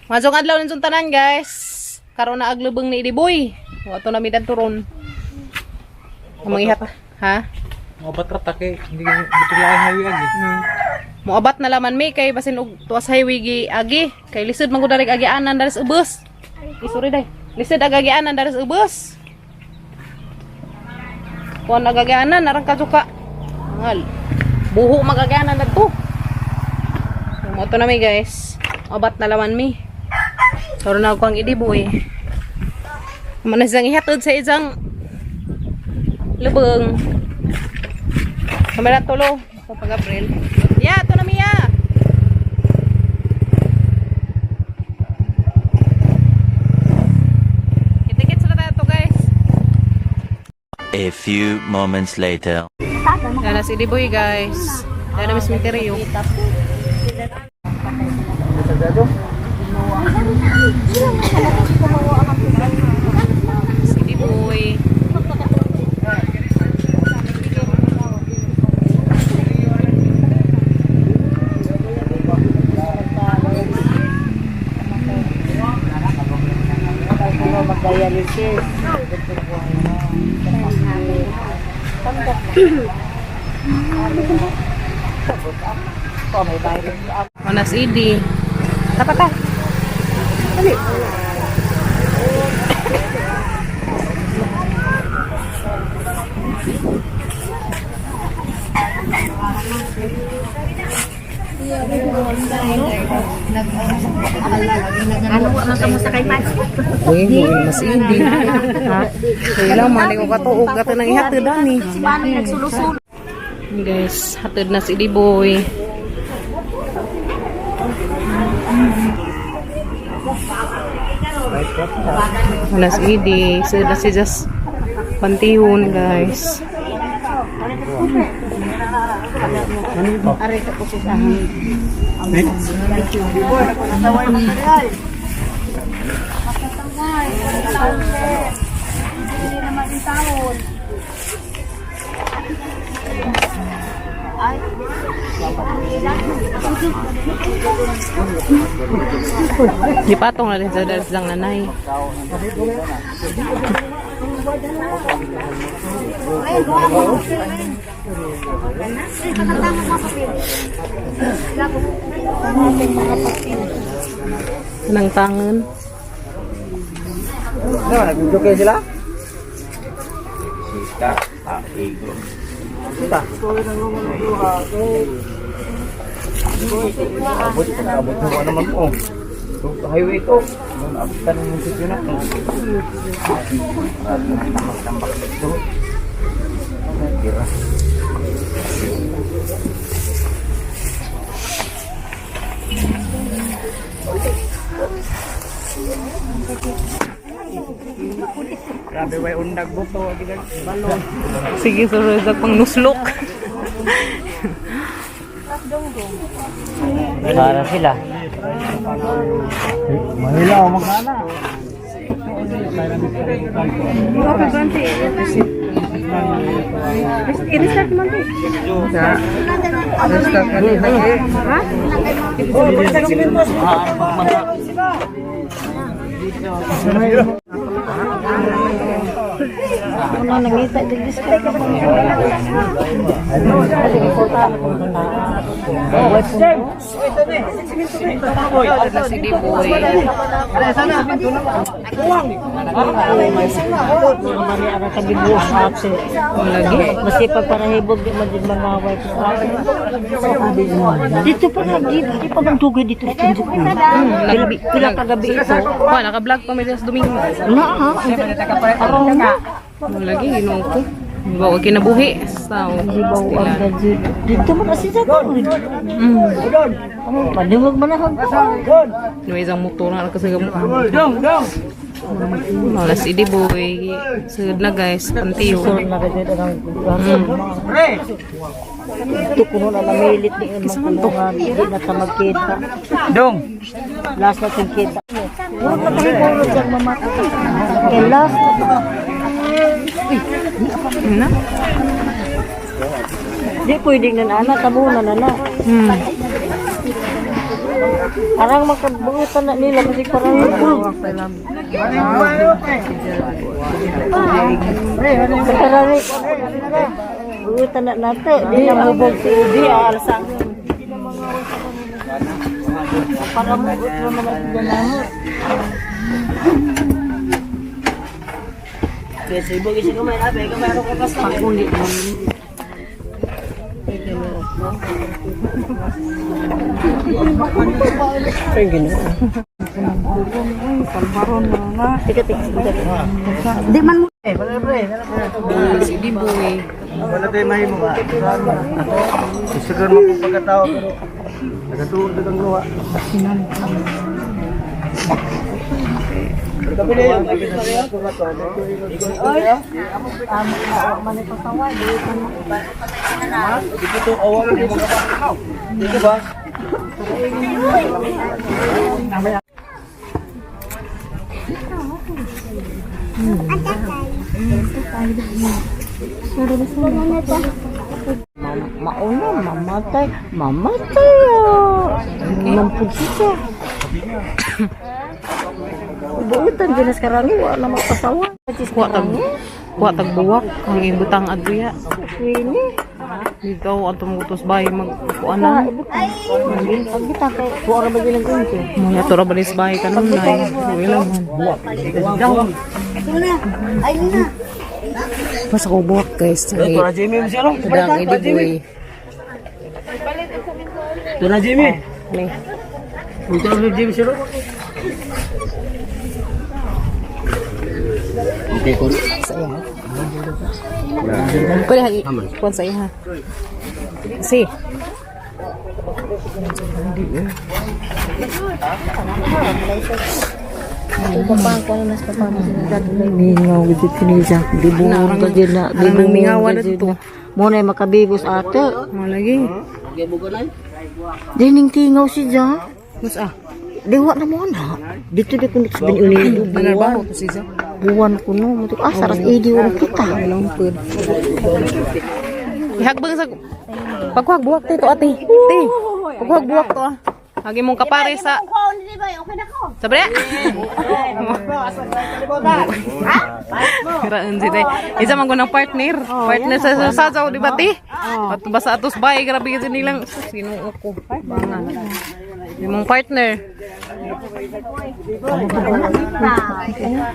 Masok adlaw ninyong tanan, guys. Karon na aglubong ni Idiboy. Wa to na mi dadto ron. Among ihat, ha? Mobat ra ta kay hindi dito lang highway agi. Moabat na laman mi kay basin og tuas highway gi agi kay lisod man gud darig agianan dari sa ubos. Ay, sorry day. Lisod ag agianan dari sa ubos. Kuan ag agianan narang kadyo ka. Ngal. Buho magagianan dadto. So, mo to na mi, guys. Abat na laman mi. Karon na ako ang Idiboy. Man na siyang ihatod sa isang lubong. Kamera tulo. Sa pag-April. Ya, ito na Mia. Kitikit sila tayo to, guys. A few moments later. Yan na si Diboy, guys. Yan na Miss Minterio. Si Diboy. Mag-dialysis. Wala si Idi. Tapa ta. Dali. Ano man ka mo sa kay Mads? Uy, mas Idi. Ha? Kaya man ko katuog ato nang ihatod ani. Si Manoy nagsulo-sulo. Guys, hatod na si Diboy. Wala si Idi. So, na si Just Pantihon, guys. Aray ka po sa Di patong na rin sa dalas lang nanay. Nang tangan. Ano, nag-video kayo sila? Sita, igo. Sita. Abot, abot mo naman po. Highway to. Doon abutan ng munisipyo na to. Tambak dito. Tira. Grabe way undag buto balon. Sige, sir, sa pang nuslok. Para sila. Mahila o magkana. Ano nangita dili sa Hatod na si Diboy. Lagi. Masipag para hibog di man din manaway ko sa akin. Dito pa na dito, di pa man dugay dito sa Tinjuk. Pila, pila kagabi ito. Wa, naka-vlog pa may sa Domingo. Na ha. Araw na. Lagi, ginoo ko. Bawa kinabuhi. Sa Di ba ang gaji? Dito man kasi sa to. Padungog man ako. May isang motor na kasi gamo. Dong, dong. Wala si Diboy. Sud na, guys, pantiyo. Sur na kayo ang Ito kuno na namilit ni imong kulungan, hindi na ta magkita. Dong. Last na kong kita. Wala pa kahibulog siyang mamatay. Kay last na. Na? Di pwedeng nan ana, tabo na na. Parang makabutan na nila kasi parang Karami. Buutan na nato. Di na mubog si Udi. Alasang. Para mo utro naman sila namo. Paguli mo. Tika, tika, tika. Di man mo. Si Diboy. Wala tayo mahimo ba? Susugan mo kung pagkatao pero nagatuon na kang luha. Mauna, mamatay. Mamatay ah. Mampud siya. Buutan din sekarang ini wala magpasawa. Kuha tag buwak ang ibutang adya. Ini. Ikaw ato mo utos bay mag kuanan. Pagkita kay kuha ra ba din ang kunti? Mga tura balis bay kanunay. Wala man. Ay na. Basta ko buwak, guys. Ay, Ito na Jimmy mo siya lang. Dang Diboy. Ito na Jimmy. Ni. Ito na Jimmy siya lang. Okay ko. Sa iya. Pwede hagi. Kuan sa iya. Si. Mingaw gid kini siya. Dibuon ka jud na. Arang Dibuon mingawan ka jud dito. na. Mo na makabibos ate. Mo lagi. Dining tingaw si ja. Mas ah. Di wa na mo na. Dito di ko sa unido Manarbaho buwan. to siya. Buwan ko no. Mutik ah saras idi wa kita. Walang pud. Ihagbang sa pagkuhag buwak to ate. Te. Pagkuhag buwak to ah. Hagi mong kapare sa Sabre. Karaan si te. Isa man ko ng partner. Partner sa sasaw, di ba te? At basta atos bay, grabe kasi nilang sus, Ginoo ko. Bangan. Yung mong partner.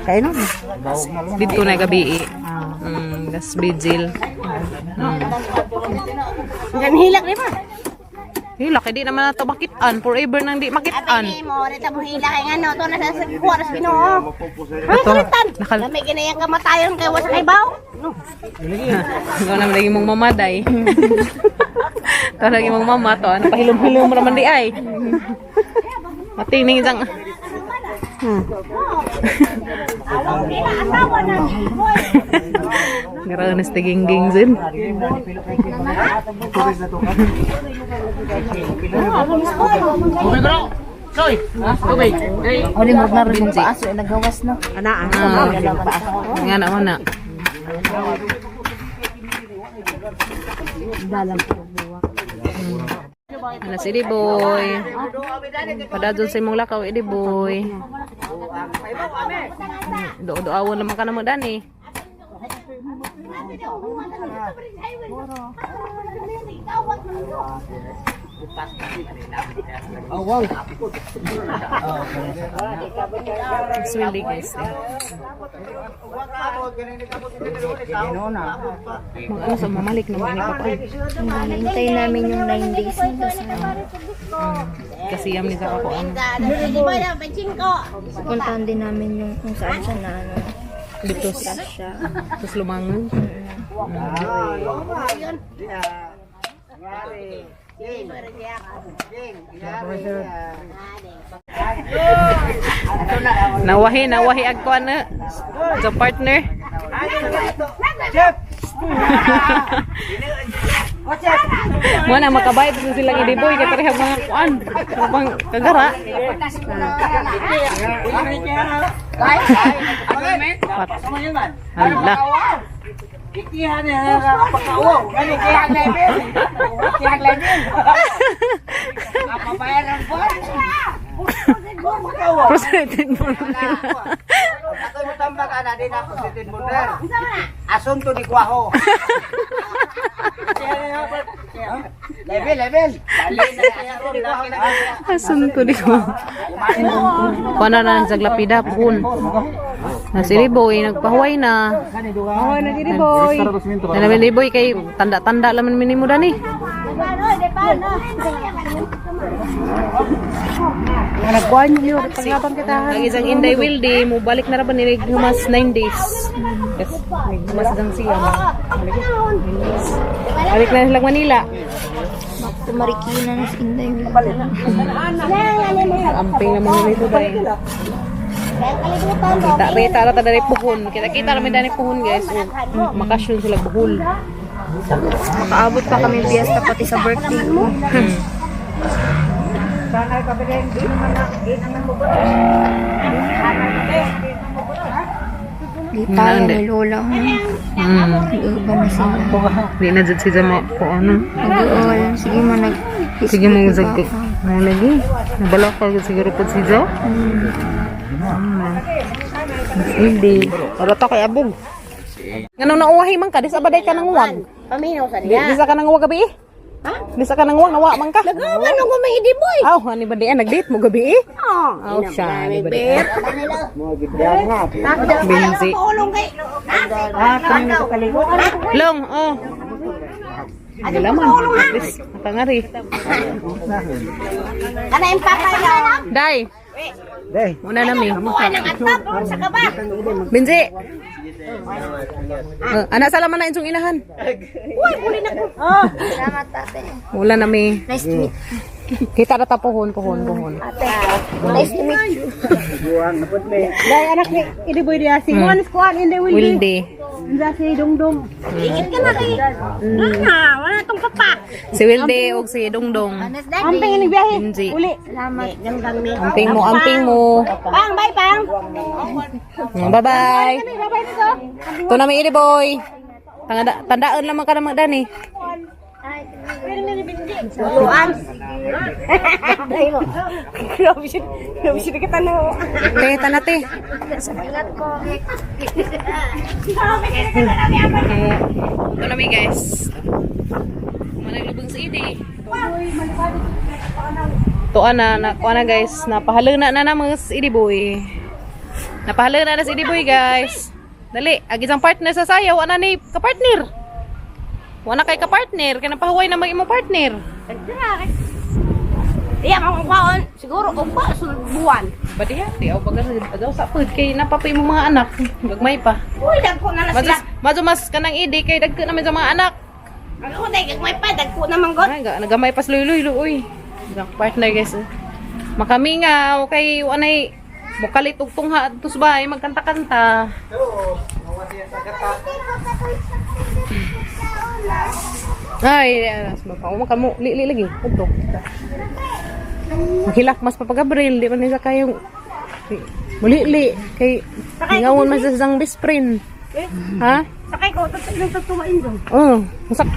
Kay no. Dito na gabi. Das vigil. Ganhilak di ba? Hilak, hindi naman nato makitaan. Forever nang di makitaan. Abi mo, rita mo hila kay ngano to na sa kuha sa Ginoo. Ay, Ato, kulitan. nakal- Lami ginayang kamatayon kay wa sa kaybaw. No. Ikaw naman lagi mong mamaday. Ito lagi mong mama to. Ano, pahilom-hilom mo naman di ay. Matining isang... Awang nila asawa na. Boy. Grabe na tiging zin. Oni mo na rin yung paaso eh, nagawas no. Ana Ah, nga na na. Ano si Boy? Padadon sa imong lakaw, Idi Boy. Do-doawon naman ka na mo dani. Sweldi guys. Eh. Mag sa mamalik naman ni Papa. Hintay namin yung 9 days nito sa Kasi yam ni sa kakuan. Di ba na 25? Pupuntahan din namin yung kung saan siya na ano. Dito Siya. Tapos lumangan. Nawahi, nawahi agko ano. Sa partner. Mo na makabayad sa silang idiboy kay pareha mga kuan. Pang kagara. Pat. Hala. Frustrated mo. Ako'y mutambak ana din ako si Tinbunder. Asunto di Guaho. Level, level. Asunto di ko. Kuha na na sa glapida, puhon. Na si Riboy, nagpahuway na. Oh, na diri boy. Na namin Riboy, kay tanda-tanda laman minimo dani. Nagkuan niyo, paglabang kita. Ang isang Inday Wilde, mo balik na ra ba ni humas 9 days. Yes, humas isang siya. Balik na sila Manila. Back to Marikina na si Inday. Amping na mga nito ba. Kita reta ra ta dali puhon. Kita-kita ra mi dani puhon, guys. Oh, makasyon sila buhol. Makaabot pa kami piyesta pati sa birthday ko. Di tayo ni Lola. Nag-iba na sila. Di na jud si Jama ko ano. Nag-uol. Sige mo nag... Sige mo zag ko. Mo lagi. Nabala ka gyud siguro pud si Jo. Hindi. Ora ta kay abog. Ngano nauwahi man ka, di sa baday ka nang uwag. Paminaw sa Di, niya. di sa ka nang uwag gabi eh. Ha? Di sa ka nang uwag, nawa man ka. Nagawa nung ko may idi boy. Aw, ani ba di ah, nag-date mo gabi eh? Oh, Aw, siya, ani ba di ah. Benzi. Benzi. Ulong kay. Long, oh. Galaman. At least, nakangari. Kana yung papa niya. Day, Day. muna na mi. Kuha ng atap sa kaba. Benzi. Anak salaman na inyong inahan. Uy, buli na ko. Oh. Salamat, ate. Wala na mi. Nice to meet Kita na ta pohon, pohon, pohon. Ate. Nice to meet you. Dai anak ni idi boy dia si Juan kuan Inday Wilde. Wilde. Inda si Dongdong. Ingit ka na kay. Wala, wala tong papa. Si Wilde og si Dongdong. Amping ini biyahe. Benzi. Uli. Salamat. Amping mo, amping mo. Pang, bye pang. Bye-bye. Ito na mi ili boy. Tanda, tandaan lamang ka naman dani. Luan. Grabe siya. Grabe siya kita no. Te, tana te. Ingat ko. Ito na mi guys. Managlubong sa idi. Tuan na, na, kuha na guys. Napahalana na na mga sa idi boy. Napahalana na sa idi boy guys. Dali, ag isang partner sa sayaw, ana ni kapartner. Wala kay kapartner, kay napahuway na mag imong partner. Iya, ang kwaon. Siguro, upa, sunod buwan. Badiha, di aw baga sa pagaw sa pud kay napapay mo mga anak. Gagmay pa. Uy, dagko na na sila. Madus, madus mas kanang idi kay dagko naman sa mga anak. Ako, dahil gagmay pa, dagko naman god. Ay, nagamay pas luy luy. Isang partner guys. Eh. Makamingaw kay anay mukalit og tungha adto sa bahay magkanta-kanta. Ay, alas ba pa mo kamo li li lagi adto. Maghilak mas pa Gabriel di man ni sa kayong muli-li kay ngawon man sa isang best friend. Ha? Sakay ko, tatlo tatuwain doon. Oh, masak.